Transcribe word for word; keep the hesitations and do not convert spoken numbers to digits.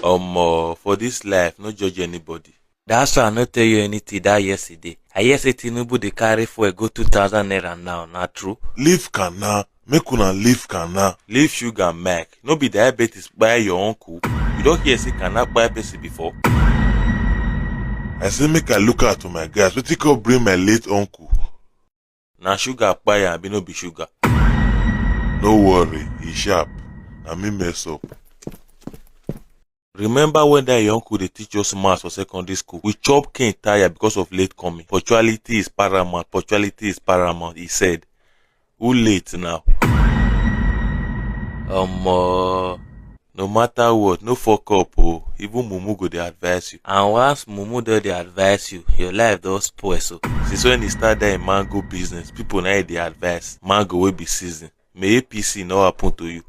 Omo, for this life, no judge anybody. That's why I no tell you anything that yesterday. I hear say Tinubu dey carry fuel go two thousand naira now, na true? Leave Kana, make una leave Kana. Leave sugar, Mike. No be diabetes kpai your uncle. You don hear say Kana kpai person before? I say make I look out for my guys. Wetin come bring my late uncle? Na sugar kpai am, abi no be sugar? No worry, e sharp. Na me mess up. Remember when that your uncle dey teach us maths for secondary school? We chop cane tire because of late coming. Punctuality is paramount. Punctuality is paramount, he said. Who late now? Omo, no matter what, no fuck up o. Even mumu go dey advise you. And once mumu don dey advise you, your life don spoil so. Since when he start that mango business, people na dey advise mango wey be season. May A P C no happen to you.